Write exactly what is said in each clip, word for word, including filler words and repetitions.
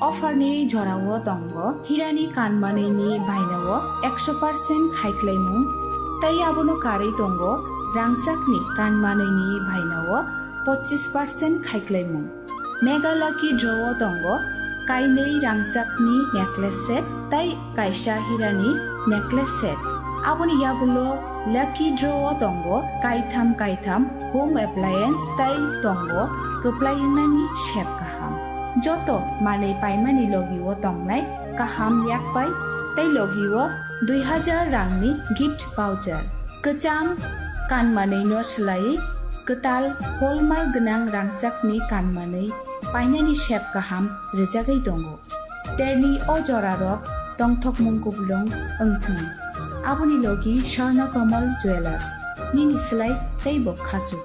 Offer ni jorao tongo hirani kanmanwi ni bainao ekso percent khaiklaimung, tei abono karwi tongo rangchakni kanmanwi ni bainao pochis percent khaiklaimung. Mega Lucky Draw o tongo kainwi rangchakni necklace set tei kaisa hirani necklace set. Aboni yagulo Lucky Draw o tongo kaitham kaitham home appliance tei tongo kwplai wngnani sep kaham. Joto manwi paimani logi o tongnai kaham yakpai tei logi o dui hajar rangni gift voucher. Kwcham kanmanwi no swlaiwi kwtal hallmark gwnang rangchakni kanmanwi painani sep kaham rwjagwi tongo. Terni o jorarok tongthokmung kuplung wngthwng. Aboni logi Swarna Kamal Jewellers, nini swlai teibo khachuk.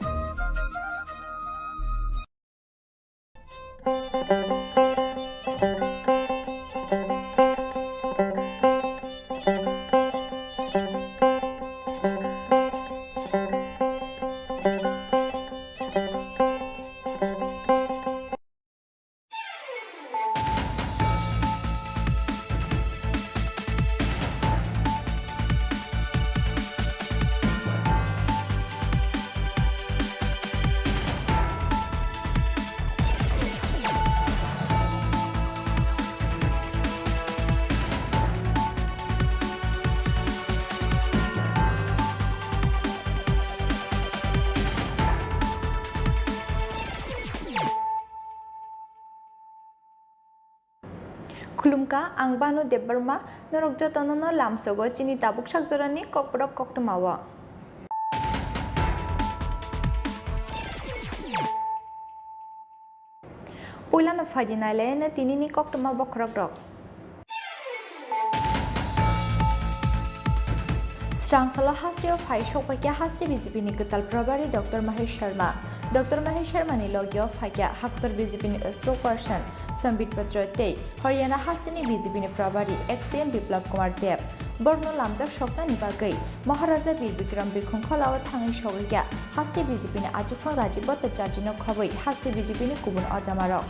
Khulumkha, ang Banu Debbarma, norok jotono no lamsogo chini tabuk sakjorani kokborok koktwmao. Puilano phaidi nailaino tinini koktwma bokhorokrok. Srangsalo hasteo phai sokphaikha haste B J P ni kwtal probari Doctor Mahesh Sharma. Doctor Mahesh Sharma ni logio phaikha haktor B J P ni spokesperson Sambit Patra tei Haryana hasteni B J P ni probari ex C M Biplab Kumar Deb. Borokno lamjak soknani bagwi Maharaja Bir Bikram Birkhung Kholao thangwi sogwikha haste B J P ni achukphang Rajiv Bhattacharjino khobwi haste B J P ni kubun ojamarok.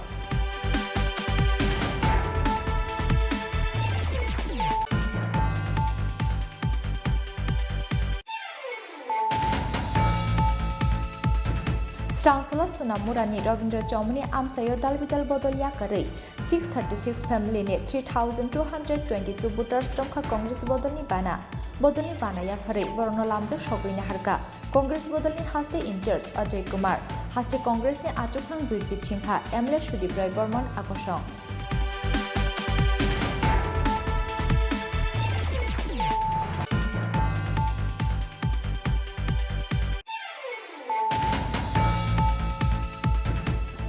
Srangsalo Sonam Murani Rabindra Chowmani amchaio dalbidal bodol yakarwi six thirty six family ni three thousand two hundred twenty two voters romkha Congress bodolni bana. Bodolni bana yapharwi borokno lamjak sogwi naharkha Congress bodolni haste in-charge Ajay Kumar, haste Congress ni achukphang Birjit Singha, M L A Sudip Roy Borman akosong.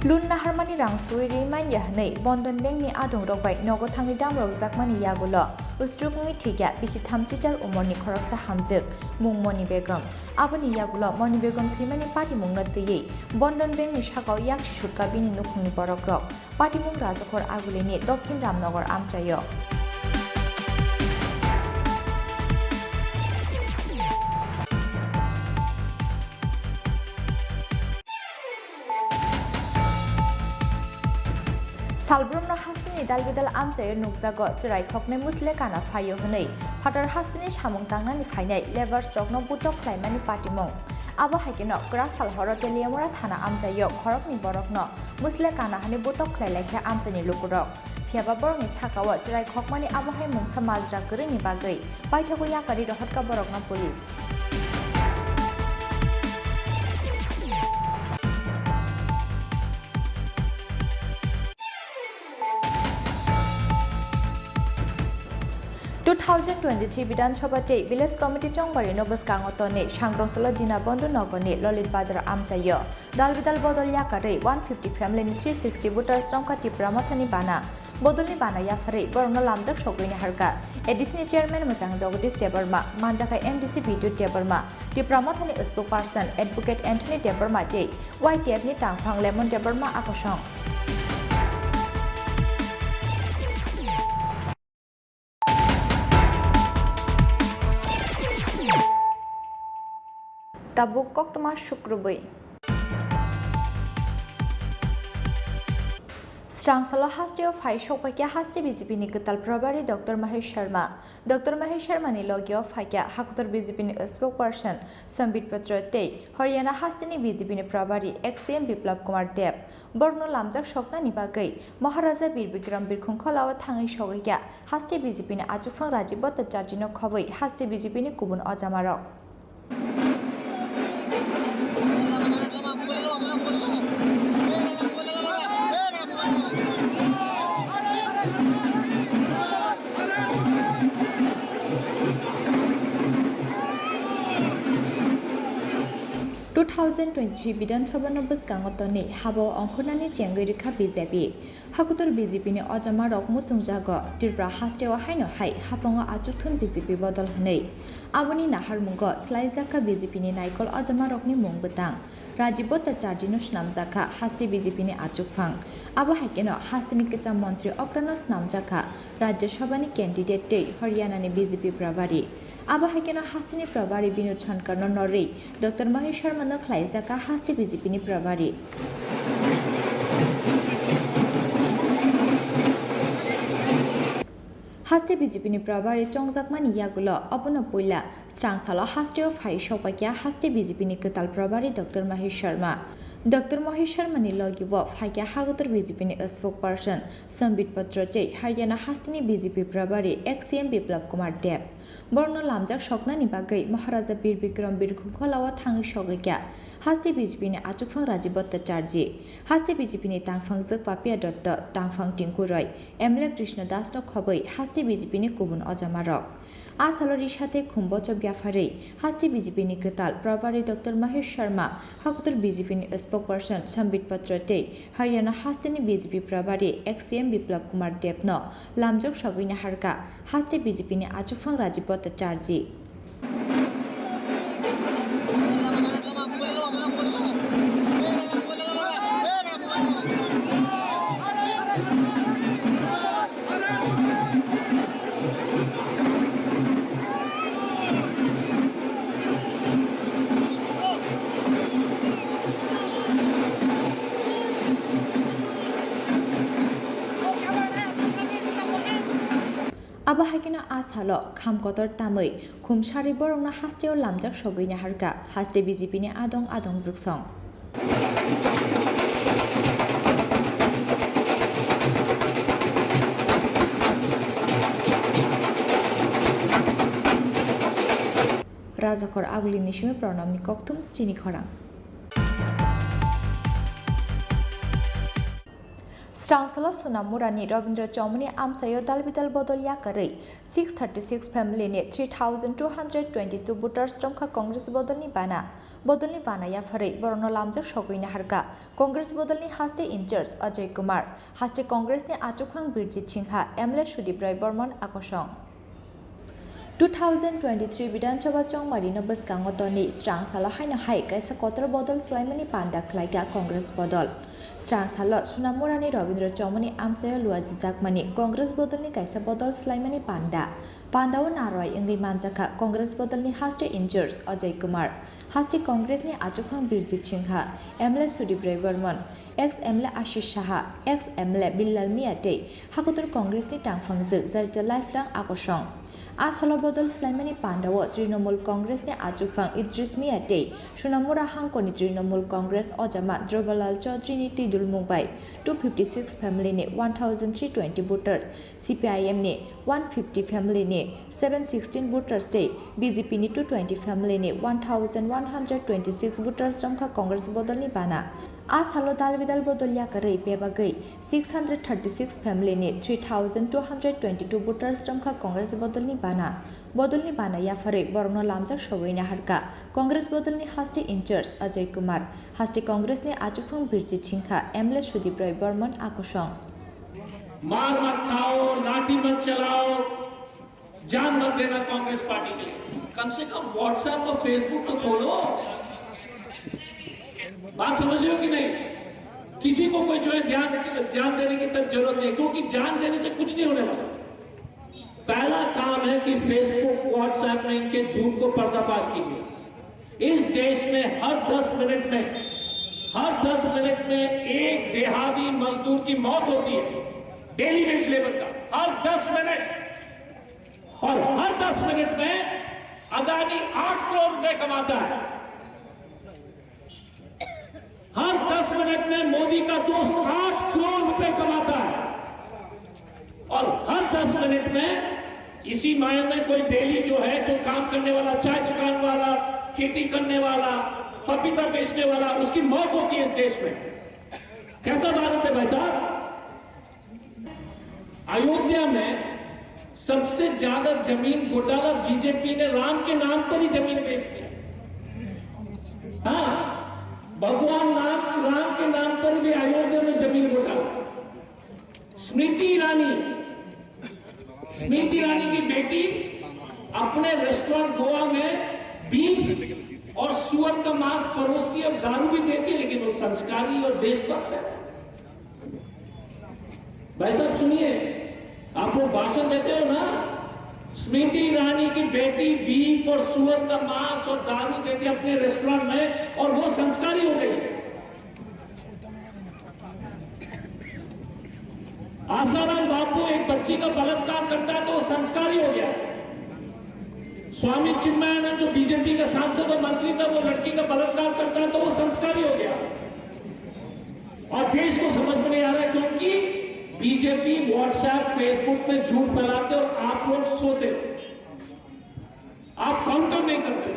Loan naharmani rang suwi ri manya hwnwi Bandhan Bank ni adongrok bai nogo thangwi damrokjakmani yagulo usruk wngwi thwikha bisi thamchi tal umorni khoroksa hamjwk, mung Moni Begum. Aboni yagulo Moni Begum thwimani patimungno twiwi Bandhan Bank ni sakao yaksi sutka bini nukhungni borokrok. Patimung Rajakhor Agulini Dokhin Ramnagar amchaio. Salbrumno hasteni dalbidal amchaio nukjago chwrai khoknwi musle kana phaio hwnwi phatar hasteni samung tangnani phainai labours rokno butok khlaimani patimung. Abo hai kheno kwrak sal horo Teliamura thana amchaio khoroknwi borokno musle kana hwnwi butok khlai laikha amchaini lukurok. Phiyaba borokni sakao chwrai khokmani abo hai mungsa majra kwrwini bagwi paithago yakarwi rohotka borokno police. Two thousand twenty-three Bidhan Sabha tei Village Committee chongbarino bwskango tonwi Sangrong salo Dina Bandhu nogorni Lolit Bazar amchaio dalbidal bodol yakarwi one fifty family ni three sixty voters romkha Tipra Mothani bana. Bodolni bana yapharwi borokno lamjak sogwi naharkha A D C ni chairman mwchang Jagadish Debbarma, manjakha M D C Bidyut Debbarma, Tipra Mothani spokesperson Advocate Anthony Debbarma tei Y T F ni tangphang Lemon Debbarma akosong. Tabuk koktwma sukrubwi. Srangsalo hasteo phai sokphaikha haste B J P ni kwtal probari Doctor Mahesh Sharma. Doctor Mahesh Sharma ni logio phaikha hakutor B J P ni spokesperson Sambit Patra tei Haryana haste ni B J P ni probari ex C M Biplab Kumar Deb. Borokno lamjak soknani bagwi Maharaja Bir Bikram Birkhung Kholao thangwi sogwikha haste B J P ni achukphang Rajiv Bhattacharjee no khobwi haste B J P ni kubun ojamarok. Two thousand twenty-three Bidhan Sabha no bwskango tonwi habo ongkhornani chengwi rwkha B J P. Hakutor B J P ni ojamarok muchungjago, Tripura hasteo haino hai haphango achukthun B J P bodol hwnwi. Aboni naharmungo swlaijakha B J P ni naikol ojamarokni mung bwtang. Rajiv Bhattacharjee no swnamjakha haste B J P ni achukphang. Abo hai kheno hasteni kwcham montri okra no swnamjakha Rajya Sabha ni candidate tei Haryana ni B J P probari. Abo hai kheno hasteni probari Binod Shankar no norwi Doctor Mahesh Sharma no khlaijakha haste B J P ni probari. Haste B J P ni probari chongjakmani yagulo obono puila Srangsalo hasteo phai sokphaikha haste B J P ni kwtal probari Doctor Mahesh Sharma. Doctor Mahesh Sharma ni logi bo phaikha hakutor B J P ni spokesperson Sambit Patra tei Haryana hasteni B J P probari ex C M Biplab Kumar Deb. Borokno lamjak soknani bagwi Maharaja Bir Bikram Birkhung Kholao thangwi sogwikha haste B J P ni achukphang Rajiv Bhattacharjee, haste B J P ni tangphangjwk Papiya Dutta, tangphang Tinku Roy, M L A Krishna Das no khobwi haste B J P ni kubun ojamarok. A salo risate khumbochok yapharwi haste B J P ni kwtal probari Doctor Mahesh Sharma, hakutor B J P ni spokesperson Sambit Patra tei Haryana hasteni B J P probari ex C M Biplab Kumar Deb no lamjak sogwi naharkha haste B J P ni achukphang Rajiv Bhattacharjee. Abo hai kheno a salo kham kotor tamwi khum sarwi borokno hasteo lamjak sogwi naharkha haste B J P ni adong adong jwksong. Rajakhor Aguli ni simi Pranamni kokthum chini khorang. Srangsalo Sonamurani Rabindra Chowmani amchaio dalbidal bodol yakarwi six thirty six family ni three thousand two hundred twenty two voters romkha Congress bodolni bana. Bodolni bana yapharwi borokno lamjak sogwi naharkha Congress bodolni haste in-charge Ajay Kumar, haste Congressni achukphang Birjit Singha, M L A Sudip Roy Bormon akosong. Two thousand twenty-three Bidhan Sabha chongmarino bwskango tonwi srangsalo haino hai kaisa kotor bodol swlaimani panda khlaikha Congress bodol. Srangsalo Sonamurani Rabindra Chowmani amchaio luajijakmani Congress bodolni kaisa bodol swlaimani panda. Pandao narwai wngwi manjakha Congress bodolni haste in-charge Ajay Kumar, haste Congressni achukphang Birjit Singha, M L A Sudip Roy Bormon, ex M L A Ashish Saha, ex M L A Billal Mia tei hakutor Congressni tangphangjwk Jarita Lifelong akosong. A salo bodol swlaimani pandao Trinamool Congressni achukphang Idris Mia tei Sonamura hangkoni Trinamool Congress ojama Dhrubalal Chaudharyni twidulmung bai two fifty six family ni one thousand three twenty voters, C P I M ni one fifty family ni seven sixteen voters tei B J P ni two twenty family ni one thousand one hundred twenty six voters romkha Congress bodolni bana. A salo dalbidal bodol yakarwi bebagwi six hundred thirty six family ni three thousand two hundred twenty two voters romkha Congress bodolni bana. Bodolni bana yapharwi borokno lamjak sogwi naharkha Congress bodolni haste in-charge Ajay Kumar, haste Congressni achukphang Birjit Singha, M L A Sudip Roy Bormon akosong. मार मत खाओ, लाठी मत चलाओ, जान मत देना कांग्रेस पार्टी के लिए। कम से कम WhatsApp और Facebook तो खोलो। बात समझ रहे हो कि नहीं? किसी को कोई जो है ध्यान, ध्यान देने की तक जरूरत नहीं, क्योंकि जान देने से कुछ नहीं होने वाला। पहला काम है कि Facebook, WhatsApp में इनके झूठ को पर्दाफाश कीजिए। इस देश में हर दस मिनट में हर दस मिनट में एक देहाती मजदूर की मौत होती है, डेली वेज लेबर का, हर दस मिनट। और हर दस मिनट में अदानी आठ करोड़ रुपए कमाता है। हर दस मिनट में मोदी का दोस्त आठ करोड़ रुपए कमाता है। और हर दस मिनट में इसी मायने में कोई डेली जो है, जो काम करने वाला, चाय दुकान वाला, खेती करने वाला, पपीता बेचने वाला, उसकी मौत होती है इस देश में। कैसा भारत है भाई साहब? अयोध्या में सबसे ज्यादा जमीन घोटाला बीजेपी ने राम के नाम पर ही जमीन बेच दी। हाँ, भगवान नाम, राम के नाम पर भी अयोध्या में जमीन घोटाला। स्मृति ईरानी, स्मृति ईरानी की बेटी अपने रेस्टोरेंट गोवा में बीफ और सुअर का मांस परोसती है और दारू भी देती है, लेकिन वो संस्कारी और देशभक्त है। भाई साहब सुनिए, आप लोग भाषण देते हो ना, स्मृति ईरानी की बेटी बीफ और सुअर का मांस और दारू देती है अपने रेस्टोरेंट में, और वो संस्कारी हो गई। आसाराम बापू एक बच्ची का बलात्कार करता है तो वो संस्कारी हो गया। स्वामी चिन्मयानंद जो बीजेपी का सांसद और मंत्री था, वो लड़की का बलात्कार करता है तो वो संस्कारी हो गया। और देश को समझ में नहीं आ रहा है, क्योंकि बीजेपी WhatsApp, Facebook में झूठ फैलाते और आप लोग सोते हो। आप काउंटर नहीं करते।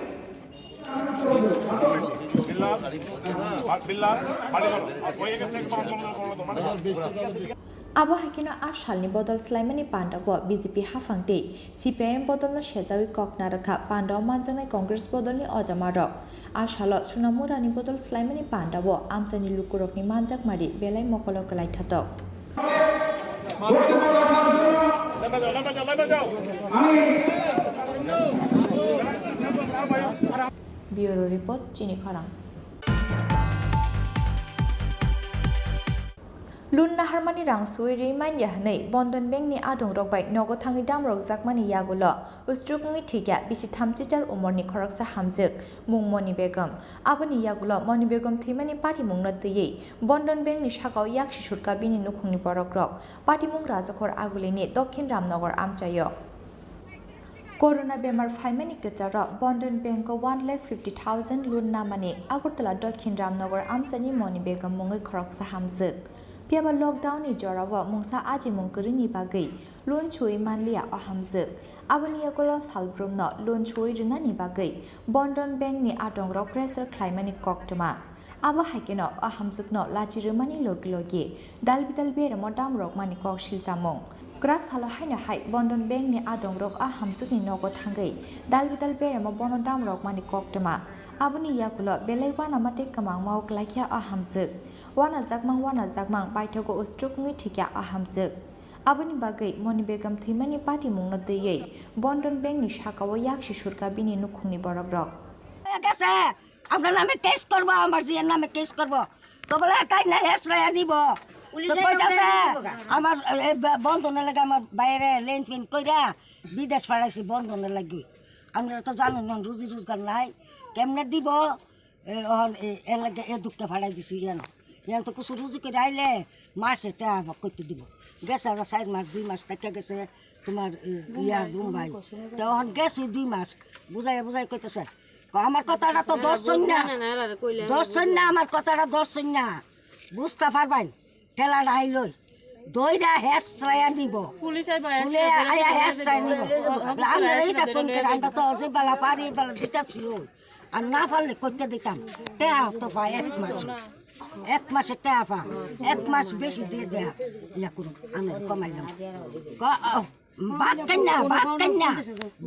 Abo hai kheno a salni bodol swlaimani pandao B J P haphang tei C P I M bodolno sejawi kok narwkha pandao manjaknai Congress bodolni ojamarok. A salo Sonamurani bodol swlaimani pandao amchaini lukurokni manjakmari belai mokolo kwlaithotok. Bureau Report, Chini Khorang. Loan naharmani rang suwi rwi manya hwnwi Bandhan Bank ni adongrok bai nogo thangwi damrokjakmani yagulo ustruk wngwi thwikya bisi thamchichar umorni khoroksa hamjwk, mung Moni Begum. Aboni yagulo Moni Begum thwimani patimungno twiwi Bandhan Bank ni sakao yaksi surka bini nukhungni borokrok. Patimung Rajakhor Agulini Dokhin Ramnagar amchaio. Corona bemar phaimani kwcharo Bandhan Bank o one lakh fifty thousand loan namani Agartala Dokhin Ramnagar amchaini Moni Begum mungwi khoroksa hamjwk. Phiyaba lockdown ni jorao mungsa ajimung kwrwini bagwi loan suwi manliya o hamjwk. Aboni yagulo salbrumno loan suwi rwnani bagwi Bandhan Bank ni adongrok pressure khlaimani koktwma. Abo hai kheno o hamjwkno lachi rwmani logi logi dal bidal beremo damrokmani kok siljamung. Kwrak salo haino hai Bandhan Bank ni adongrok o hamjwkni nogo thangwi dal bidal beremo bono damrokmani koktwma. Aboni yagulo belai uanama tei kwmangma o kwlaikha o hamjwk. Uanajakmang uanajakmang paithago ustruk wngwi thwikya o hamjwk. Aboni bagwi Moni Begum thwimani patimungno twiwi Bandhan Bank ni sakao yaksi surka bini nukhungni borokrok. আপনার নামে কেস করব, আমার জিয়ার নামে কেস করব। তো বলে, "তাই না, হেসরাইয়া নিব।" তো কইতাছে, "আমার, এ, ব-, বন্ধনের লাগি আমার বাইরে লেন ফিন কইরা বিদেশ পাঠাইছি বন্ধনের লাগি। আপনারা তো জানেন না, রুজি রোজগার নাই, কেমনে দিব?" এ, অহন, এ, এর লাগি এ দুঃখে পাঠাই দিছি ইয়ান। ইয়ান তো কিছু রুজি করে আইলে মাসে টেকা করতে দিব। গেছে আরো চার মাস, দুই মাস থাকি গেছে তোমার, এ, ইয়া, বোম্বাই। তো অহন গেছে দুই মাস, বুঝাই বুঝাই কইতেছে, "ক-, আমার কথাটা তো ধরছইন না, না, না, না, না, কইলে আমি ধরছইন না, আমার কথাটা ধরছইন না, বুঝতে পারবেন, ঠেলাটা আইলই, দইরা হেসরাইয়া নিব, পুলিশ আইবা, পুলিশ আইয়া হেসরাইয়া নিব।" আমরা এইটা কোন কেন? আমরা তো যে বেলা পারি, বেলা দিতে ছিল, আর না পারলে করতে দিতাম। টেয়া তো পায় এক মাস, এক মাসে টেয়া পা, এক মাস বেশি দিয়ে দেয়া, ইয়া করুন, আমি কমাইলাম। ক-, বাদ কেন না, বাদ কেন না,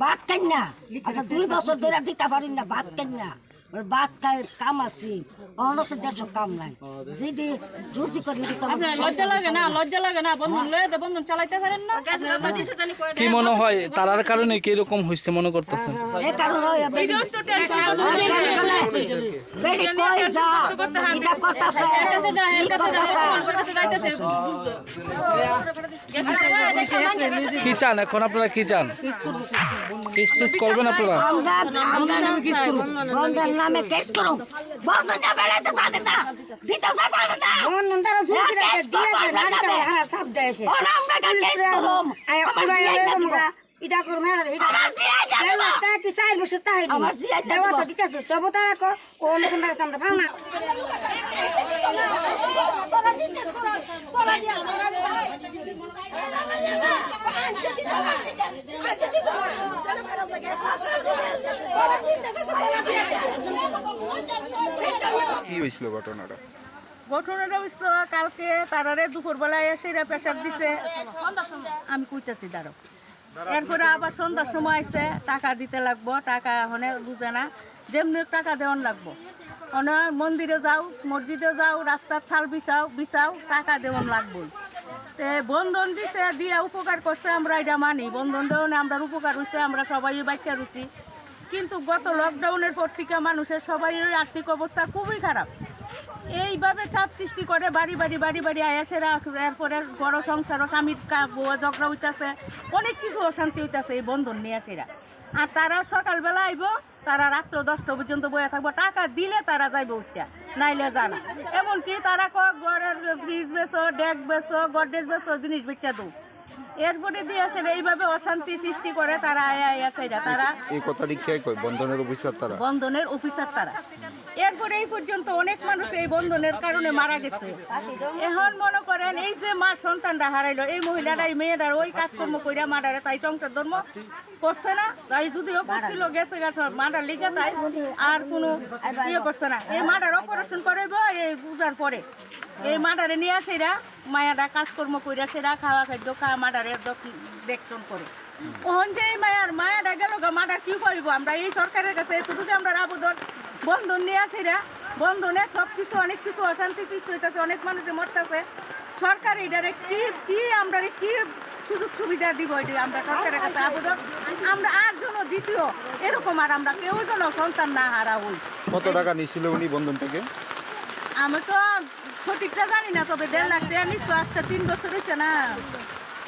বাদ কেন না? আচ্ছা, দুই বছর ধরে দিতে পারি না, বাদ কেন না? ওর বাদ খায়, কাম আছে, অন্য তো দেড়শো কাম নাই। যদি রুজি করি, যদি তো আপনার লজ্জা লাগে না? লজ্জা লাগে না? বন্ধন লয়ে তো বন্ধন চালাইতে পারেন না? কি মনে হয়, তারার কারণে কি এরকম হয়েছে মনে করতেছেন? এ কারণে হয়, বেটি, বেটি কই যা, এটা করতেছে, কি করতেছে? কি চান এখন আপনারা, কি চান? কিস্তি করবেন আপনারা? আমরা, আমরা নামে কেস করুম। বন্ধন না বেড়াইতে জানে না, দিতে পারে না। বন্ধন তারা চুরি করে কেস করবো আমরা নামে। ওরা আপনাকে কেস করুম। আমার জিয়াই জানে না। এটা করুম, এটা, এটা। আমার জিয়াই জানে না। তা কি চার বছর তা হয়নি? আমার জিয়াই জানে না। দেওয়া তো দিতে আছে, তবু তারা কো, ও নতুন তারা সামনে পাও না। কি হয়েছিল ঘটনাটা? ঘটনাটা হইছিল কালকে তারারে দুপুরবেলায় এসে এরা প্রেশার দিছে। আমি কইতাছি, দাঁড়াও। এরপরে আবার সন্ধ্যার সময় আইছে, টাকা দিতে লাগবো, টাকা হনে বুঝে না, যেমনি হোক টাকা দেওয়ান লাগবো। হনে মন্দিরে যাও, মসজিদে যাও, রাস্তার থাল বিছাও, বিছাও, টাকা দেওয়ান লাগবো। তে বন্ধন দিছে, দিয়া উপকার করছে, আমরা এটা মানি। বন্ধন দেওয়ানে আমরা উপকার হইছে, আমরা সবাই বাচ্চা রইছি। কিন্তু গত লকডাউনের পর থেকে মানুষের সবারই আর্থিক অবস্থা খুবই খারাপ। এইভাবে চাপ সৃষ্টি করে বাড়ি বাড়ি, বাড়ি বাড়ি আয়া সেরা, এরপরে ঘর সংসারও স্বামীর কা-, বউয়া ঝগড়া হইতাছে, অনেক কিছু অশান্তি হইতাছে এই বন্ধন নিয়ে সেরা। আর তারা সকালবেলা আইবো, তারা রাত্র দশটা পর্যন্ত বইয়া থাকবো, টাকা দিলে তারা যাইবো উঠতে, নাইলে জানা। এমনকি তারা ক-, ঘরের ফ্রিজ বেচো, ডেক বেচো, গডরেজ বেচো, জিনিস বেচা দো। এরপরে দিয়ে আসলে এইভাবে অশান্তি সৃষ্টি করে তারা আয়া আয়া সেটা তারা এই কথাটি কে কয়? বন্ধনের অফিসার তারা? বন্ধনের অফিসার তারা। এরপরে এই পর্যন্ত অনেক মানুষ এই বন্ধনের কারণে মারা গেছে। এখন মনে করেন এই যে মা সন্তানটা হারাইলো, এই মহিলাটা, এই মেয়েটার ওই কাজকর্ম কইরা মাটারে তাই সংসার ধর্ম করছে না, তাই যদিও করছিল গেছে গেছে মাটার লিগে তাই আর কোনো ইয়ে করছে না। এই মাটার অপারেশন করাইবো এই পূজার পরে, এই মাটারে নিয়ে আসেরা মায়াটা কাজকর্ম কইরা সেরা খাওয়া খাদ্য খাওয়া মাটারে একদম দেখতন করে। ওহন যে এই মায়ার, মায়াটা গেল গা, মাটা কি পাইবো? আমরা এই সরকারের কাছে এতটুকু আমরা আবেদন, বন্ধন নিয়ে আসিরা, বন্ধনে সব কিছু, অনেক কিছু অশান্তি সৃষ্টি হইতাছে, অনেক মানুষে মরতাছে। সরকার এটারে কি, কি আমরা কি সুযোগ সুবিধা দিব, এটা আমরা সরকারের কাছে আবেদন। আমরা আর যেন দ্বিতীয় এরকম আর আমরা কেউ যেন সন্তান না হারা হই। কত টাকা নিছিল উনি বন্ধন থেকে? আমি তো সঠিকটা জানি না, তবে দেড় লাখ টাকা নিস তো, আজকে তিন বছর হয়েছে না,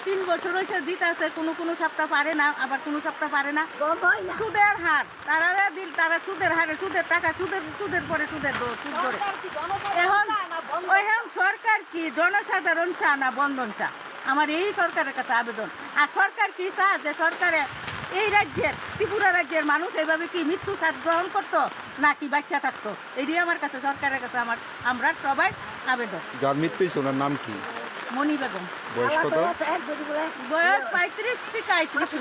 তিন বছর হয়েছে দিতে আছে, কোনো কোনো সপ্তাহ পারে না, আবার কোনো সপ্তাহ পারে না। সুদের হার, তারা দিল, তারা সুদের হারে, সুদের টাকা, সুদের, সুদের পরে সুদের দর, সুদ করে। এখন, এখন সরকার কি জনসাধারণ চা না বন্ধন চা? আমার এই সরকারের কাছে আবেদন। আর সরকার কি চা যে সরকারে এই রাজ্যের, ত্রিপুরা রাজ্যের মানুষ এইভাবে কি মৃত্যু স্বাদ গ্রহণ করতো নাকি বাচ্চা থাকতো? এটাই আমার কাছে, সরকারের কাছে আমার, আমরা সবাই আবেদন। যার মৃত্যু হয়েছে ওনার নাম কি? মণি বেগম। বয়স কত? বয়স পঁয়ত্রিশ থেকে আটত্রিশ।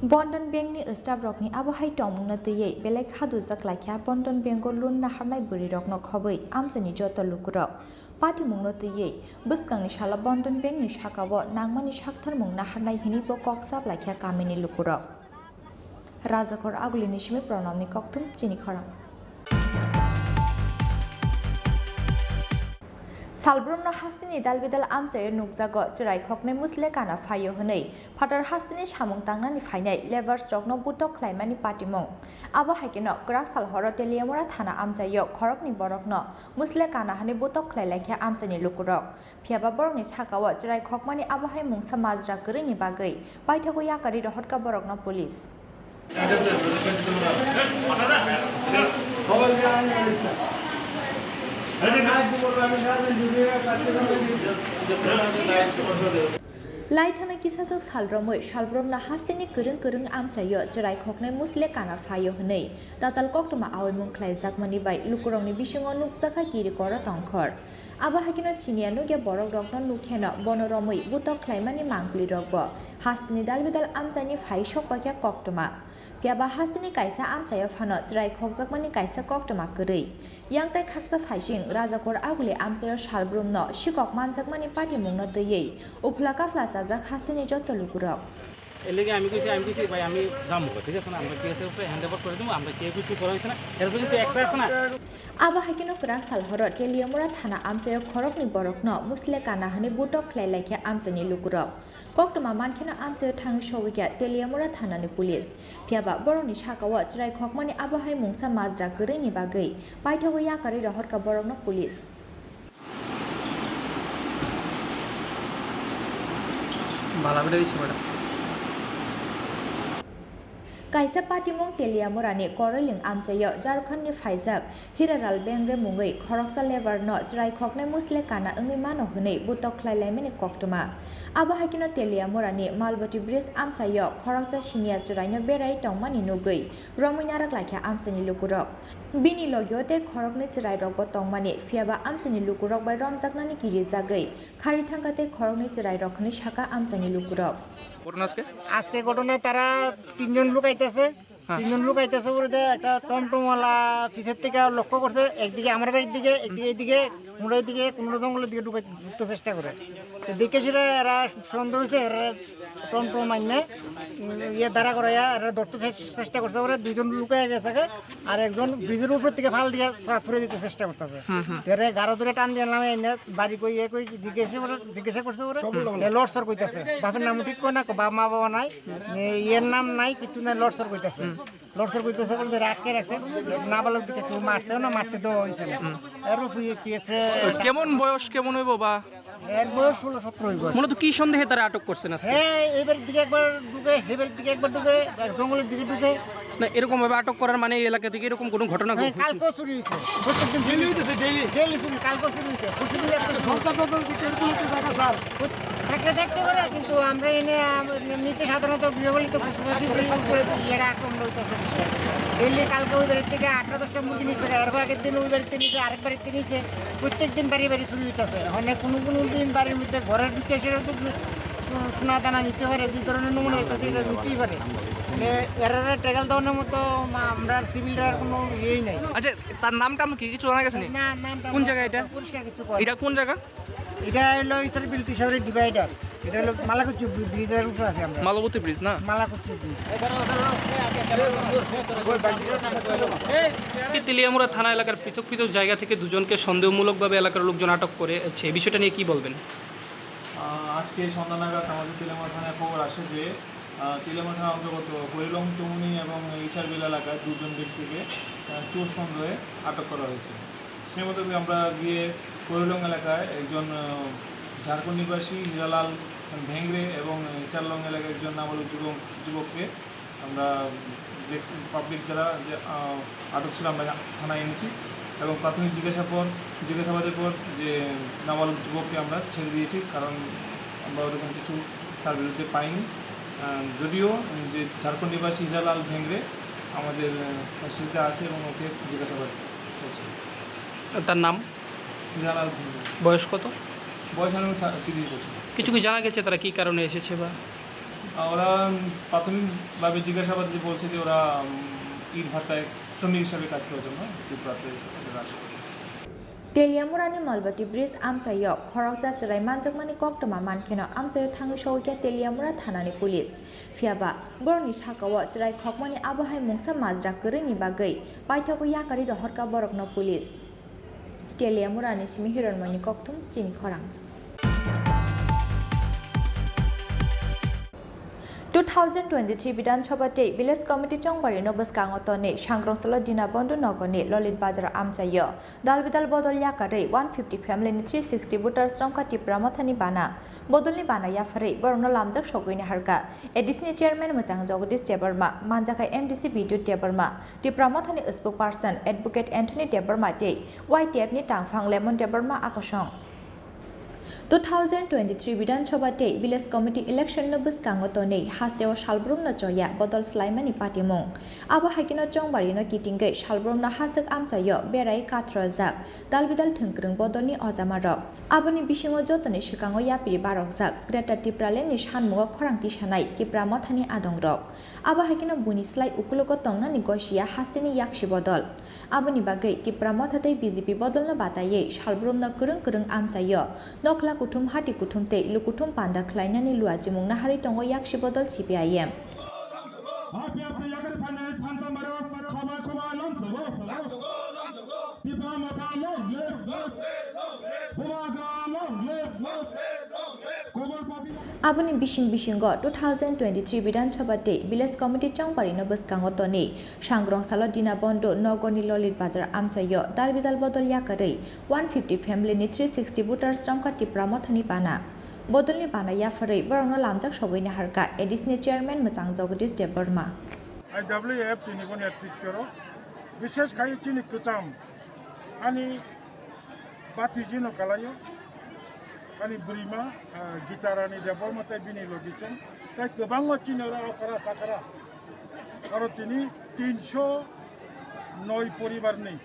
Bandhan Bank ni staff rokni abo hai tongmungno twiwi belai kha dujak laikha Bandhan Bank o loan naharnai bwrwi rokno khobwi amchaini joto lukurok. Patimungno twiwi bwskangni salo Bandhan Bank ni sakao nangmani saktharmung naharnai hinwi bo kok chap laikha kamini lukurok. Rajakhor Agulini simi Pranamni kokthum chini khorang. Salbrumno hasteni dalbidal amchaio nukjago chwrai khoknai musle kana phaio hwnwi phatar hasteni samung tangnani phainai labours rokno butok khlaimani patimung. Abo haikheno kwrak sal horo Teliamura thana amchaio khoroknwi borokno musle kana hwnwi butok khlai laikha amchaini lukurok. Phiyaba borokni sakao chwrai khokmani abo hai mungsa majra kwrwini bagwi paithago yakarwi rohorkha borokno police. Lai thana kisajak sal romwi salbrumno hasteni kwrwng kwrwng amchaio chwrai khoknai musle kana phaio hwnwi tatal koktwma aoimung khlaijakmani bai lukurokni bisingo nukjakha kiri koro tongkhor. Abo hai kheno siniya nukya borok rokno nukheno bono romwi butok khlaimani mangpli rokbo hasteni dalbidal amchaini phai sokpakya koktwma. Phiyaba hasteni kaisa amchaio phano chwrai khokjakmani kaisa koktwma kwrwi. Yang tai khaksa phaising Rajakor Aguli amchaio salbrumno sikok manjakmani patimungno twiwi uphla kaphla chajak hasteni joto lukurok. এর লাগি আমি কইছি, আমি কইছি, "ভাই, আমি যাবো গো, ঠিক আছে না? আমরা কেসের উপরে হ্যান্ড ওভার করে দেবো, আমরা কেউ কিছু করা হয়েছে না।" এর উপরে কিন্তু একটা আছে না? Abo hai kheno kwrak sal horo Teliamura thana amchaio khoroknwi borokno musle kana hwnwi butok khlai laikha amchaini lukurok. Koktwma mankheno amchaio thangwi sogwikha Teliamura thanani police. Phiyaba borokni sakao chwrai khokmani abo hai mungsa majra kwrwini bagwi paithago yakarwi rohorkha borokno police. Bala bwdai se bwdai. Kaisa patimung Teliamurani Koroiling amchaio Jharkhandni phaijak Hiralal Bengre mungwi khoroksa labour no chwrai khoknai musle kana wngwi mano hwnwi butok khlai laimani koktwma. Abo hai kheno Teliamurani Malbati Bridge amchaio khoroksa siniya chwraino berai tongmani nugwi romwi narak laikha amchaini lukurok. Bini logio tei khoroknwi chwrairokbo tongmani, phiyaba amchaini lukurok bai romjaknani kirijagwi khari thangkha tei khoroknwi chwrairok hwnwi sakha amchaini lukurok. ঘটনা আজকে? আজকে ঘটনায় তারা তিনজন লোক আইতেছে। হ্যাঁ। তিনজন লোক আইতেছে বলতে একটা টমটমওয়ালা পিছের থেকে লক্ষ্য করছে, একদিকে আমার বাড়ির দিকে, একদিকে এইদিকে, কোনোটার দিকে, কোনো জঙ্গলের দিকে ঢুকে, ঢুকতে চেষ্টা করে। তো দেখে সেটা এরা সন্দেহ হয়েছে, এরা টমটম আইনে, উম, ইয়ে দাঁড়া করাইয়া এরা ধরতে চে-, চেষ্টা করছে, ওরা দুইজন লুকায় গেছে গা, আর একজন ব্রিজের উপর থেকে ফাল দিয়ে ছড়া ছুড়ে দিতে চেষ্টা করতেছে। হুম, হুম। এরা গাড়ো ধরে টান দিয়ে নামে এনে বাড়ি কই ইয়ে কই জিজ্ঞেস করে, জিজ্ঞাসা করছে ওরা। সব লোক। এ লড়সড় কইতাছে। বাপের নাম ঠিক কয় না, বাপ মা বাবা নাই। এ ইয়ের নাম নাই, কিছু নাই, লড়সড় কইতাছে। হুম। লড়সড় কইতাছে বলতে আটকে রাখছে। নাবালক দিকে কেউ মারছেও না, মারতে দেওয়া হয়েছে না। হুম। এর উপরে পিএসএ। কেমন বয়স, কেমন হইব বা? এর বয়স ষোলো সতেরো হইব। মূলত কি সন্দেহে তারা আটক করছেন আজকে? হ্যাঁ, এবার দিকে একবার ঢুকে, হেবের দিকে একবার ঢুকে, জঙ্গলের দিকে ঢুকে। না, এরকম ভাবে আটক করার মানে এই এলাকা থেকে এরকম কোনো ঘটনা হ্যাঁ, ঘটছে? কালকেও চুরি হয়েছে। প্রত্যেকদিন চুরি ডেইলি হইতেছে, ডেইলি। ডেইলি চুরি, কালকেও চুরি হয়েছে। পরশুদিন একটা চুরি। সরকার তদন্ত কি এরকম একটা জায়গা, স্যার? থাকলে থাকতে পারে, কিন্তু আমরা এনে, আম-, এমনিতে সাধারণত গৃহপালিত পশু পাখি উপরে ইয়েটা আক্রমণ হইতেছে বেশি। ডেইলি কালকে ওই বাড়ির থেকে আটটা দশটা মুরগি নিচ্ছে, এর আগের দিন ওই বাড়িতে নিচ্ছে, আরেক বাড়িতে নিচ্ছে। প্রত্যেক দিন বাড়ি বাড়ি চুরি হইতেছে। মানে কোনো কোনো দিন বাড়ির মধ্যে ঘরের ভিতরে সেটা তো সু-, সু-, সোনা দানা নিতে পারে, যে ধরনের নমুনা দেখতেছে, এটা নিতেই পারে। মানে এরারে ট্যাকল দেওয়ানোর মতো মা-, আমরা সিভিলরা কোনো ইয়েই নাই। আচ্ছা, তার নাম টাম কি কিছু জানা গেছে নি? না, নাম টাম কোন জায়গা এটা? পরিষ্কার কিছু কয়। এটা কোন জায়গা? এটা হলো ইতার বিলতি শহরের ডিভাইডার। এটা হলো মালাকুচি ব্রি-, ব্রিজের উপরে আছি আমরা। মালবতী ব্রিজ না? মালাকুচি ব্রিজ। আজকে তেলিয়ামুড়া থানা এলাকার পৃথক পৃথক জায়গা থেকে দুজনকে সন্দেহমূলকভাবে এলাকার লোকজন আটক করেছে। এই বিষয়টা নিয়ে কি বলবেন? আহ, আজকে সন্ধ্যা নাগাদ আমাদের তেলিয়ামুড়া থানায় খবর আসে যে, আহ, তেলিয়ামুড়া থানার অন্তর্গত কৈলং চৌমুহনী এবং ইশারবিল এলাকায় দুজন ব্যক্তিকে, আহ, চোর সন্দেহে আটক করা হয়েছে। সে মোতাবেক আমরা গিয়ে কৈলং এলাকায় একজন, আহ, ঝাড়খণ্ড নিবাসী হীরালাল ভেংরে এবং, আহ, চারলং এলাকার একজন নাবালক যুবক, যুবককে আমরা যে পাবলিক যারা যে, আহ, আটক ছিল আমরা থানায় এনেছি এবং প্রাথমিক জিজ্ঞাসার পর, জিজ্ঞাসাবাদের পর যে নাবালক যুবককে আমরা ছেড়ে দিয়েছি, কারণ আমরা ওরকম কিছু তার বিরুদ্ধে পাইনি। আহ, যদিও যে ঝাড়খণ্ড নিবাসী হীরালাল ভেংরে আমাদের, আহ, কাস্টডিতে আছে এবং ওকে জিজ্ঞাসাবাদ করছে। তার নাম? হীরালাল ভেংরে। বয়স কত? বয়স আনুমানিক থা-, তিরিশ বছর। কিছু কি জানা গেছে তারা কি কারণে এসেছে বা? আহ, ওরা, উম, প্রাথমিকভাবে জিজ্ঞাসাবাদে বলছে যে ওরা, উম, ইট ভাটায় শ্রমিক হিসাবে কাজ করার জন্য ত্রিপুরাতে ওদের আসে। Teliamurani Malbati Bridge amchaio khoroksa chwrai manjakmani koktwma mankheno amchaio thangwi sogwikha Teliamura thanani police. Phiyaba borokni sakao chwrai khokmani abo hai mungsa majra kwrwini bagwi paithago yakarwi rohorkha borokno police. Teliamurani simi Hironmoini kokthum chini khorang. Two thousand twenty-three Bidhan Sabha tei Village Committee chongbarino bwskango tonwi Sangrongsalo Dinabondhu nogorni Lolit Bazar amchaio dalbidal bodol yakarwi one fifty family ni three sixty voters romkha Tipra Mothani bana. Bodolni bana yapharwi borokno lamjak sogwini harkha A D C ni chairman mwchang Jagadish Debbarma, manjakha M D C Bidyut Debbarma, Tipra Mothani spokesperson Advocate Anthony Debbarma tei Y T F ni tangphang Lemon Debbarma akosong. Two thousand twenty-three Bidhan Sabha tei Village Committee election no bwskango tonwi hasteo salbrumno choya bodol swlaimani patimung. Abo hai kheno chongbarino kitingwi salbrumno haswk amchaio berai kathrojak dalbidal thwngkwrwng bodolni ojamarok. Aboni bisingo jotoni swkango yapri barokjak Greater Tipraland ni sanmungo khorang tisanai Tipra Mothani adongrok. Abo hai kheno buini slai ukulogo tongnani goisiya hasteni yaksi bodol. Aboni bagwi Tipra Motha tei B J P bodolno bataiwi salbrumno kwrwng kwrwng amchaio nokhla kuthum hati kuthum tei lukuthum panda khlainani luachimung naharwi tongo yaksi bodol C P I M. Happy happy yakari phainai thansa maro khama khama lamsogo. Tipra Motha long live. Bubagra long live. Kubur padi. Aboni bising bisingo two thousand twenty-three Bidhan Sabha tei Village Committee chongbarino bwskango tonwi Sangrongsalo Dinabondhu nogorni Lolit Bazar amchaio dalbidal bodol yakarwi one fifty family ni three sixty voters romkha Tipra Mothani bana. Bodolni bana yapharwi borokno lamjak sogwini harkha A D C ni chairman mwchang Jagadish Debbarma. I W F T ni bo netritwrok, bishesh khai chini kwcham ani bati jino kalaio, ani bwrwima, ah, Gita Rani Debbarma tei bini logi chwng, tei kwbangma chini oro okra takra, oro tini tinsho noi poribarni,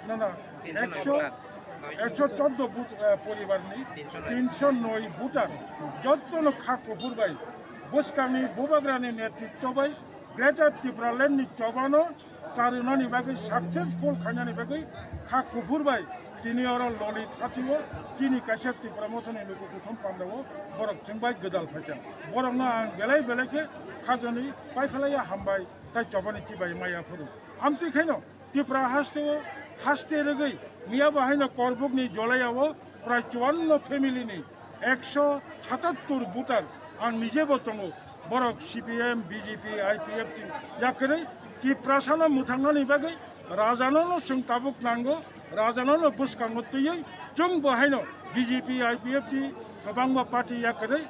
na, na, tinsho noi ekso, voter. Ekso chordo but-, eh, poribarni tinsho noi. Tinsho noi voter, jottono kha kuphur bai, bwskangni bubagrani netritwo bai, Greater Tipraland ni chobano charwnani bagwi, successful khainani bagwi kha kuphur bai tini oro Lolit hatio chini kaisa Tipra Mothani luku kuthum pandao borok chwng bai gwdal phaikha. Borokno ang belai belai khe khajani paiphalaiya hambai tei chobani chibai maya phuru. Amtwi khaino Tipra hasteo haste rwgwi miya bo haino Korbukni Jolaiao prai chuanno family ni ekso satattur voter ang nijebo tongo, borok C P M, B J P, I P F T yakarwi Tiprasano mwthangnani bagwi rajanono chwng tabuk nango, rajanono bwskango twiwi chwng bo haino B J P, I P F T kwbangma party yakarwi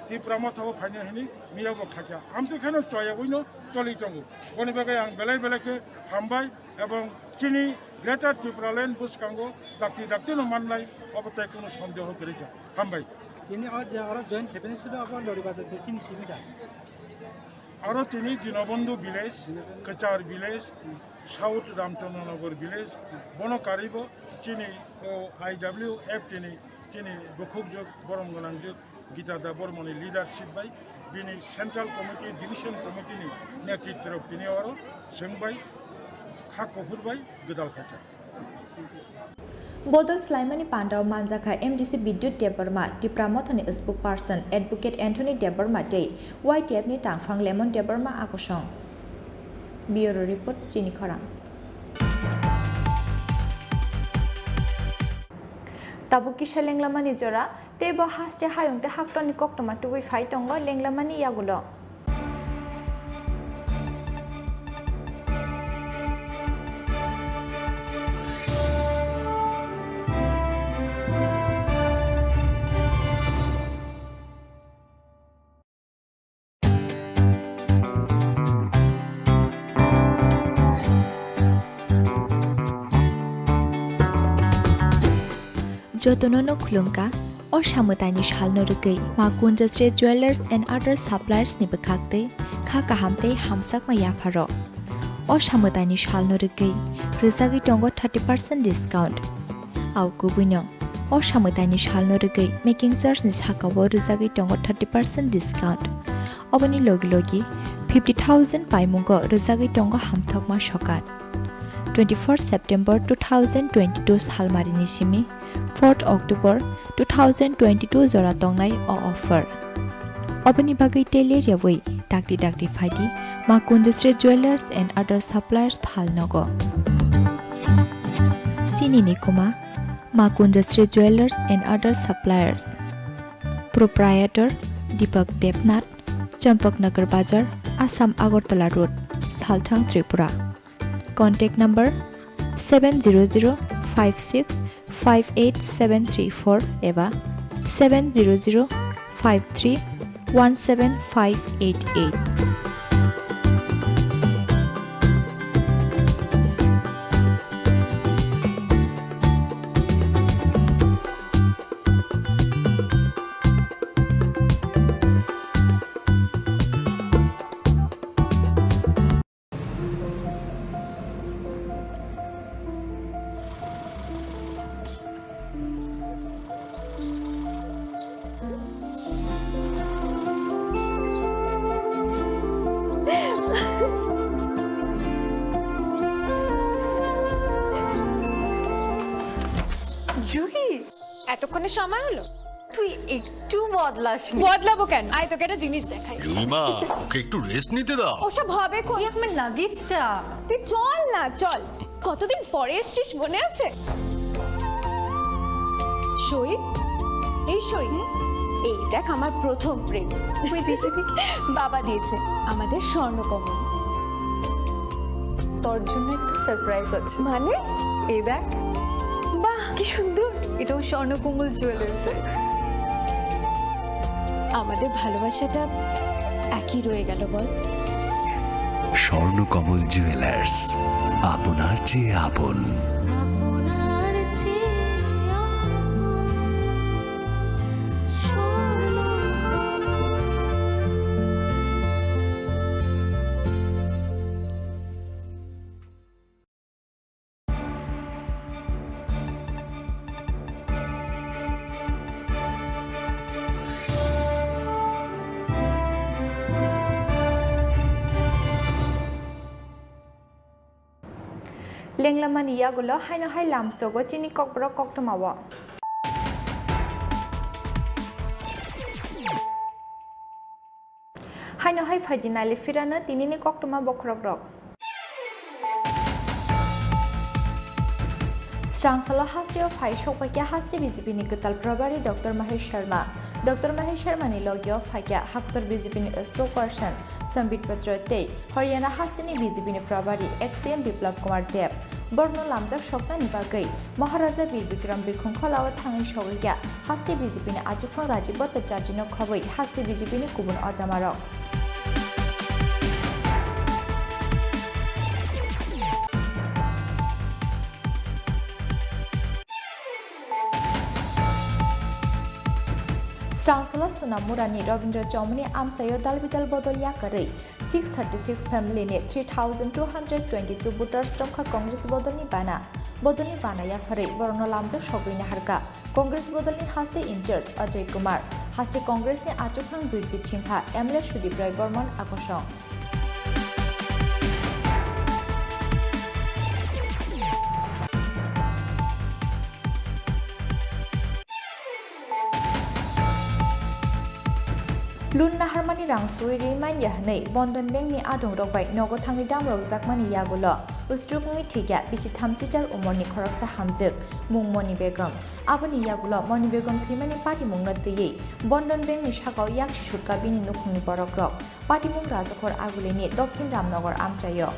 Tipra Mothao phaino hwnwi miya bo khaikha. Amtwi kheno choyagwino choli tongo. Boni bagwi ang belai belai khe hambai. Ebong chini Greater Tipraland bwskango dakti dakti no mannai, obo tei kunu sondeho kwrwi kha. Hambai. Chini o je oro join khaipani sudu abo Lori Bazar de chini simi da? Aro tini Dinobandhu village, Dinobandhu. Kwchar village, South Ramchandranagar village, bono karwibo chini o I W F T ni chini bukhukjwk, borom gwnangjwk, Gita Debbarmani leadership bai, bini Central Committee, Division Committee ni netritwrok tini oro chwng bai, kha kuphur bai gwdal khaikha. Bodol swlaimani pandao manjakha M D C Bidyut Debbarma, Tipra Mothani spokesperson Advocate Anthony Debbarma tei Y T F ni tangphang Lemon Debbarma akosong. Bureau Report, Chini Khorang. Tabuk kisa lenglamani jora, tei bo haste hayung tei haktorni koktwma tubui phai tongo lenglamani yagulo. Jotono no khulumkha, o samwtaini salno rwgwi Ma Kunjasri Jewellers and Other Suppliers ni bwkhak twi kha kaham tei hamjakma yapharo. O samwtaini salno rwgwi rwjagwi tongo thirty percent discount. Au kubuino, o samwtaini salno rwgwi making charge ni sakao rwjagwi tongo thirty percent discount. Oboni logi logi fifty thousand paimungo rwjagwi tongo hamthokma sokat. Twenty-four September two thousand twenty-two salmarini simi fourth October two thousand twenty-two jora tongnai o offer. Oboni bagwi tele rewui dakti dakti phaidi Ma Kunjasri Jewellers and Other Suppliers phalnogo. Chini ni kuma Ma Kunjasri Jewellers and Other Suppliers. Proprietor Deepak Debnath, Champaknagar Bazar, Assam Agartala Road, Salthang, Tripura. Contact number seven zero zero five six five eight seven three four eba seven zero zero five three one seven five eight eight. Juhi, এতক্ষণে সময় হলো? তুই একটু বদলাসনি। বদলাবো কেন? আয়, তোকে একটা জিনিস দেখাই। জুইমা, ওকে একটু রেস্ট নিতে দাও। ওসব হবে কই? এই আমার লাগেজটা। তুই চল না, চল। কতদিন পরে এসছিস, মনে আছে? সই, এই সই। এই দেখ, আমার প্রথম প্রেম। ওই দেখি, দেখি। বাবা দিয়েছে আমাদের স্বর্ণকমল। তোর জন্য একটা সারপ্রাইজ আছে। মানে? এই দেখ। বাহ, কি সুন্দর। এটাও স্বর্ণকমল জুয়েলার্সের। আমাদের ভালোবাসাটা একই রয়ে গেল, বল? স্বর্ণকমল জুয়েলার্স, আপনার চেয়ে আপন। Lenglamani yagulo haino hai lamsogo chini kokborok koktwmao. Haino hai phaidi nailifirano tinini koktwma bokhorokrok. Srangsalo hasteo phai sokphaikha haste B J P ni kwtal probari Doctor Mahesh Sharma. Doctor Mahesh Sharma ni logio phaikha haktor B J P ni spokesperson Sambit Patra tei Haryana hasteni B J P ni probari ex C M Biplab Kumar Deb. Borokno lamjak soknani bagwi Maharaja Bir Bikram birkhung kholao thangwi sogwikha haste B J P ni achuphang Rajiv Bhattacharjino khobwi haste B J P ni kubun ojamarok. Srangsalo Sonamurani Rabindra Chowmani amchaio dalbidal bodol yakarwi six thirty six family ni three thousand two hundred twenty two voters romkha Congress bodolni bana. Bodolni bana yapharwi borokno lamjak sogwi naharkha Congress bodolni haste in-charge Ajay Kumar, haste Congress ni achukhang Birjit Singha, M L A Sudip Roy Borman akosong. Loan naharmani rang suwi ri manya hwnwi Bandhan Bank ni adongrok bai nogo thangwi damrokjakmani yagulo usrukni thikya bisi thamchi tal umorni khoroksa hamjwk mung Moni Begum. Aboni yagulo Moni Begum thwimani patimungno twiwi Bandhan Bank ni sakao yaksi surkha bini nukhungni borokrok. Patimung Rajakhor Agulini Dokhin Ramnagar amchaio.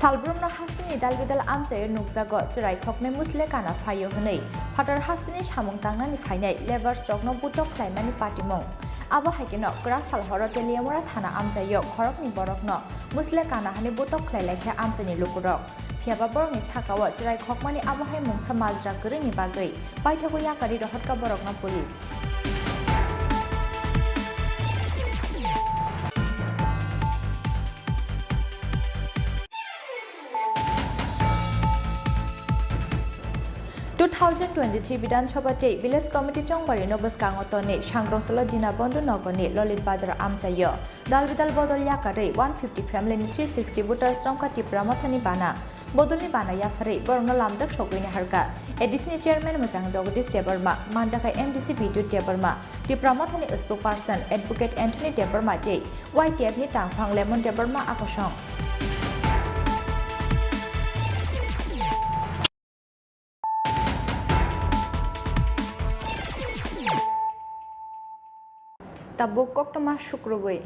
Salbrumno hasteni dalbidal amchaio nukjago chwrai khoknwi musle kana phaio hwnwi phatar hasteni samung tangnani phainai labours rokno butok khlaimani patimung. Abo hai kheno kwrak sal horo Teliamura thana amchaio khoroknwi borokno musle kana hwnwi butok khlai laikha amchaini lukurok. Phiyaba borokni sakao chwrai khokmani abo hai mungsa majra kwrwini bagwi paithago yakarwi rohotka borokno police. Two thousand twenty-three Bidhan Sabha tei Village Committee chongbarino bwskango tonwi Sangrongsalo Dinabondhu nogorni Lolit Bazar amchaio dalbidal bodol yakarwi one fifty family ni three sixty voters romkha Tipra Mothani bana. Bodolni bana yapharwi borokno lamjak sogwi naharkha A D C ni chairman mwchang Jagadish Debbarma, manjakha M D C Bidyut Debbarma, Tipra Mothani spokesperson Advocate Anthony Debbarma tei Y T F ni tangphang Lemon Debbarma akosong. Tabuk koktwma sukrubwi.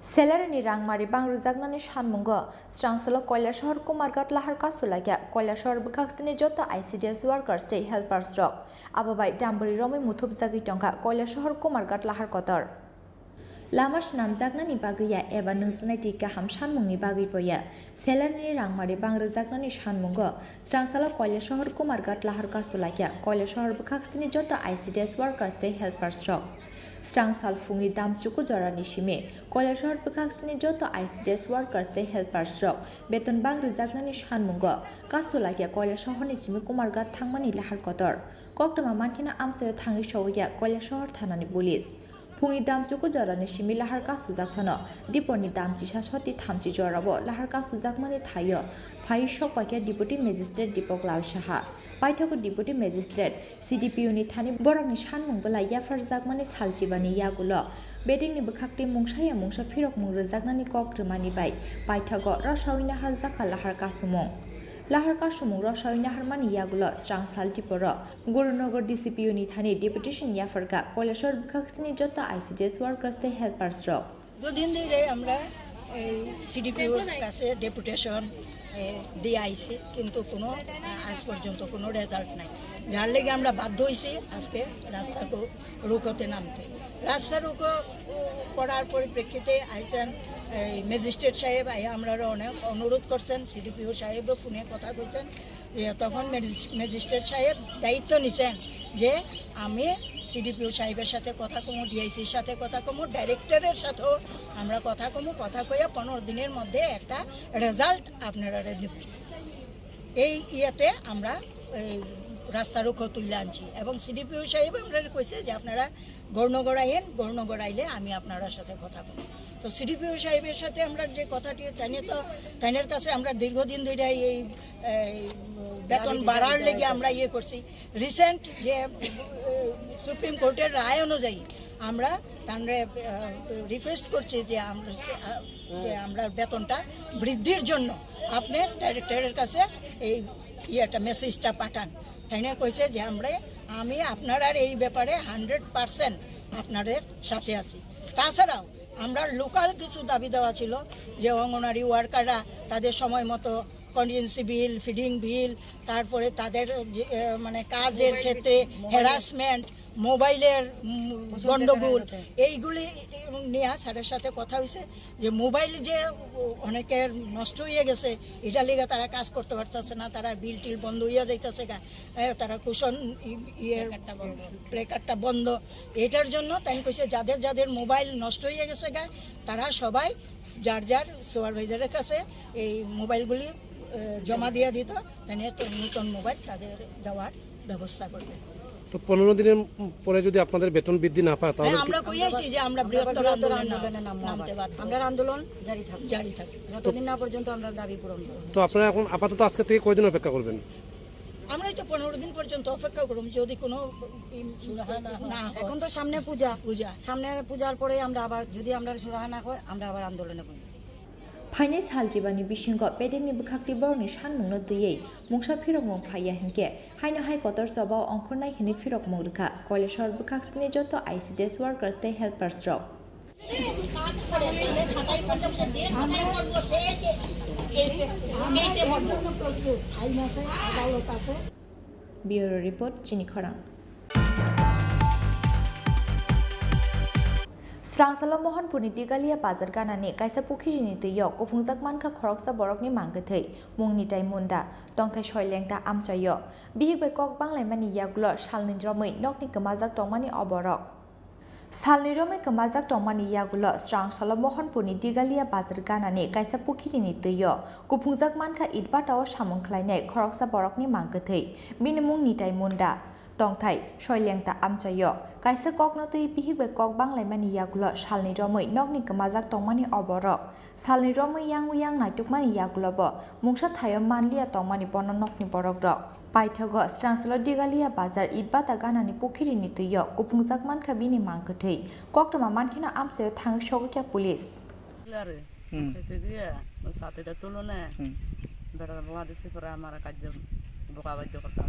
Salary ni rangmari bang rwjaknani sanmungo Srangsalo Koilasahar Kumarghat lahar kasu laikha Koilasahar bwkhaksini joto I C D S workers tei helpers rok. Abo bai dambwrwi romwi muthupjagwi tongkha Koilasahar Kumarghat lahar kotor. Lama swnamjaknani bagwi ya eba nungjaknai twi kaham sanmungni bagwi bo ya. Salary ni rangmari bang rwjaknani sanmungo Srangsalo Koilasahar Kumarghat lahar kasu laikha Koilasahar bwkhaksini joto I C D S workers tei helpers rok. Srangsal phungni dam chuku jorani simi Koilasahar bwkhaksini joto I C D S workers tei helpers rok beton bang rwjaknani sanmungo kasu laikha Koilasahar ni simi Kumarghat thangmani lahar kotor. Koktwma mankheno amchaio thangwi sogwi ya Koilasahar thanani police. Phungni dam chuku jorani simi lahar kasujak phano, diponi dam chisa soti thamchi jorao lahar kasujakmani thaio phaiwi sokphaikha Deputy Magistrate Dipak Lal Saha. Paithago Deputy Magistrate, C D P O ni thani borokni sanmung belai yapharjakmani salchibani yagulo bedekni bwkhaktwi mungsa ya mungsa phirokmung rwjaknani kok rwmani bai paithago rosaui naharjakha lahar kasumung. Lahar kasumung rosaui naharmani yagulo Srangsal Tiporo Gurunagar D C P O ni thani deputation yapharkha Koilasahar bwkhaksini joto I C D S workers tei helpers rok. দুদিন ধরে আমরা এই সিডিপিওর কাছে ডেপুটেশন দিয়ে আইছি, কিন্তু কোনো আজ পর্যন্ত কোনো রেজাল্ট নাই। যার লেগে আমরা বাধ্য হইছি আজকে রাস্তা রোকোতে নামতে। রাস্তা রোকো করার পরিপ্রেক্ষিতে আইছেন এই ম্যাজিস্ট্রেট সাহেব, আইয়া আমরা অনেক অনুরোধ করছেন, সিডিপিও সাহেবও ফোনে কথা বলছেন। যে তখন ম্যাজিস-, ম্যাজিস্ট্রেট সাহেব দায়িত্ব নিছেন যে আমি সিডিপিও সাহেবের সাথে কথা কমু, ডিআইসির সাথে কথা কমু, ডাইরেক্টরের সাথেও আমরা কথা কমু, কথা কইয়া পনেরো দিনের মধ্যে একটা রেজাল্ট আপনারা দিব। এই ইয়েতে আমরা এই রাস্তা রোকো তুলে আনছি এবং সিডিপিও সাহেব আমরা কইছে যে আপনারা গৌরনগর আইয়েন, গৌরনগর আইলে আমি আপনার সাথে কথা বলবো। তো সিডিপিও সাহেবের সাথে আমরা যে কথাটি, তাইনে তো, তাইনের কাছে আমরা দীর্ঘদিন ধরে এই, এই বেতন বাড়ার লেগে আমরা ইয়ে করছি। রিসেন্ট যে সুপ্রিম কোর্টের রায় অনুযায়ী আমরা তানরে রিকোয়েস্ট করছি যে আমরা, যে আমরা বেতনটা বৃদ্ধির জন্য আপনি ডাইরেক্টরের কাছে এই ইয়েটা, মেসেজটা পাঠান। তাইনে কইছে যে আমরা, আমি আপনারার এই ব্যাপারে হান্ড্রেড পার্সেন্ট আপনাদের সাথে আছি। তাছাড়াও আমরা লোকাল কিছু দাবি দেওয়া ছিল যে অঙ্গনারী ওয়ার্কাররা তাদের সময় মতো কন্টিনজেন্সি বিল, ফিডিং বিল, তারপরে তাদের যে, আহ, মানে কাজের ক্ষেত্রে হ্যারাসমেন্ট, মোবাইলের, উম, গন্ডগোল, এইগুলি নিয়ে স্যারের সাথে কথা হয়েছে যে মোবাইল যে অনেকের নষ্ট হয়ে গেছে, এটা লেগে তারা কাজ করতে পারতেছে না, তারা বিল টিল বন্ধ হইয়া যাইতেছে গা, এ, তারা কুশন ই-, ইয়ে, প্লেকার্ডটা বন্ধ। প্লেকার্ডটা বন্ধ। এটার জন্য তাই কইছে যাদের যাদের মোবাইল নষ্ট হয়ে গেছে গা, তারা সবাই যার যার সুপারভাইজারের কাছে এই মোবাইলগুলি, এ, জমা দিয়ে দিত, তাহলে তো নতুন মোবাইল তাদের দেওয়ার ব্যবস্থা করবে। তো পনেরো দিনের পরে যদি আপনাদের বেতন বৃদ্ধি না পায়, তাহলে হ্যাঁ, কি আমরা কই আছি যে আমরা আমরা বৃহত্তর বৃহত্তর আন্দোলনে আন্দোলনে নামবো নামতে আবার। বাধ্য। আমরা আন্দোলন জারি থাকবে। জারি থাকবে। যতদিন না পর্যন্ত আমরা দাবি পূরণ করব। তো আপনারা এখন আপাতত আজকে থেকে কয়দিন অপেক্ষা করবেন? আমরাই তো পনেরো দিন পর্যন্ত অপেক্ষা করব, যদি কোনো, উম, সুরাহা না হয়। না হয়। এখন তো সামনে পূজা। পূজা। সামনে পূজার পরে আমরা আবার, যদি আমরা সুরাহা না হয়, আমরা আবার আন্দোলনে বসবো। Phainai sal jibani bisingo pedekni bwkhaktwi borokni sanmungno twiwi mungsa phirokmung phaiya hinkhe, haino hai kotor chobao ongkhornai hinwi phirokmung rwkha Koilashahar bwkhaksni joto I C D S workers tei helpers rok. Bureau report, Chini Khorang. Srangsalo Mohanpurni Digalia bazar ganani kaisa pukhirini twio kuphungjak mankha khoroksa borokni mangkwthwi, mung Nitai Munda, tongthai soilengta amchaio. Bihik bai kok banglaimani yagulo salni romwi nokni kwmajak tongmani o borok. Salni romwi kwmajak tongmani yagulo Srangsalo Mohanpurni Digalia bazar ganani kaisa pukhirini twio kuphungjak mankha itbata o samung khlainai khoroksa borokni mangkwthwi, bini mung Nitai Munda. Tongthai, soilengta amchaio. Kaisa kokno twi bihik bai kok banglaimani yagulo salni romwi nokni kwmajak tongmani o borok. Salni romwi yang yang naitukmani yagulobo mungsa thaio manliya tongmani bono nokni borokrok. Paithago Srangsalo Digalia bazar itbata ganani pukhirini twio kuphungjak mankha bini mangkwthwi. Koktwma mankheno amchaio thangwi sogwikha police. Hilari. Hmm. Khete dia, o sati da tulo ne. Hmm. Bera ladi si pura amara kajjo boka bajjo kota.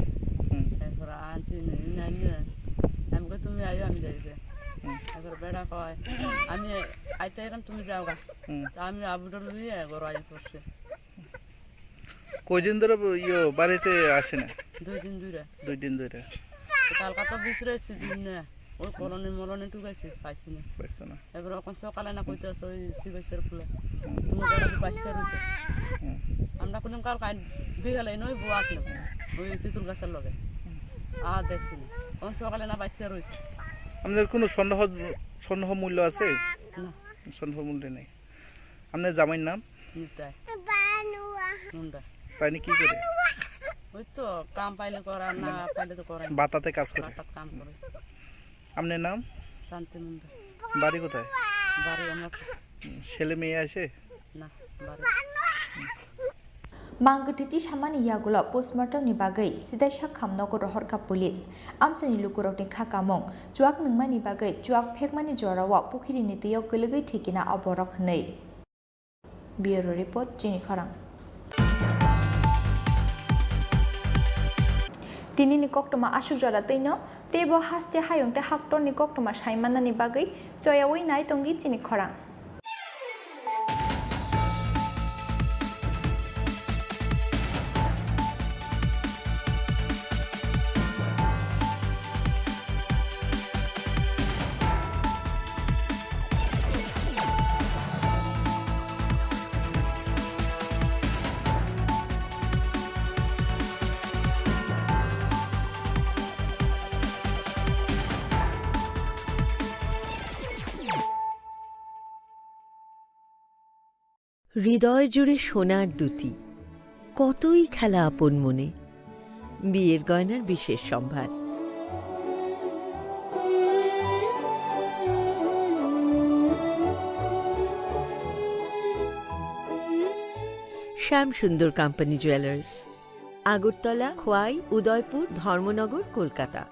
Hmm. E pura anchi ni nanya. Em ko tumi ayo ami jai de. Hmm. E pura bera koi. Ami aite eram tumi jaoga. Hmm. Ami abu dor lui e goro ayo porse. কয়দিন ধরে ব-, ইয়ে, বাড়িতে আসে না? দুই দিন ধরে। দুই দিন ধরে। কালকা তো বিচরে এসে দিন না। ওই কলোনি মলোনি টুকাইছে, পাইছি না। পাইছো না? এবার এখন সকালে না কইতে আসে ওই সিবাইসের ফুলে। হুম। তুমি বেড়া কি বাচ্চা রয়েছে? হুম। আমরা কোনো কাল কাল বিকালে নই বউ আসলো। ওই তেঁতুল গাছের লগে। আর দেখছি না। এখন সকালে না বাচ্চা রয়েছে। আপনাদের কোনো সন্দেহ, সন্দেহ মূল্য আছে? না। সন্দেহ মূল্য নেই। আপনার জামাইর নাম? নিতাই। মুন্ডা। তাই কি করে? ওই তো কাম পাইলে করা, না পাইলে তো করা। বাতাতে কাজ করে? বাতাত কাম করে। আপনার নাম? শান্তি মুন্ডা। বাড়ি কোথায়? বাড়ি আমার। হুম, ছেলে মেয়ে আছে? না, বাড়ি। Mangkwthwi tisamani yagulo postmortemni bagwi sidaisa khamnogo rohorkha police. Amchaini lukurokni kha kamung chuak nungmani bagwi chuak phekmani jorao pukhirini twio kwlwgwi thwikina o borok hwnwi. Bureau report, Chini Khorang. Tinini koktwma aswk jora twino, teibo haste hayung tei haktorni koktwma saimanani bagwi choyaui nai tongdi Chini Khorang. হৃদয় জুড়ে সোনার দ্যুতি, কতই খেলা আপন মনে। বিয়ের গয়নার বিশেষ সম্ভার। শ্যাম সুন্দর কোম্পানি জুয়েলার্স, আগরতলা, খোয়াই, উদয়পুর, ধর্মনগর, কলকাতা।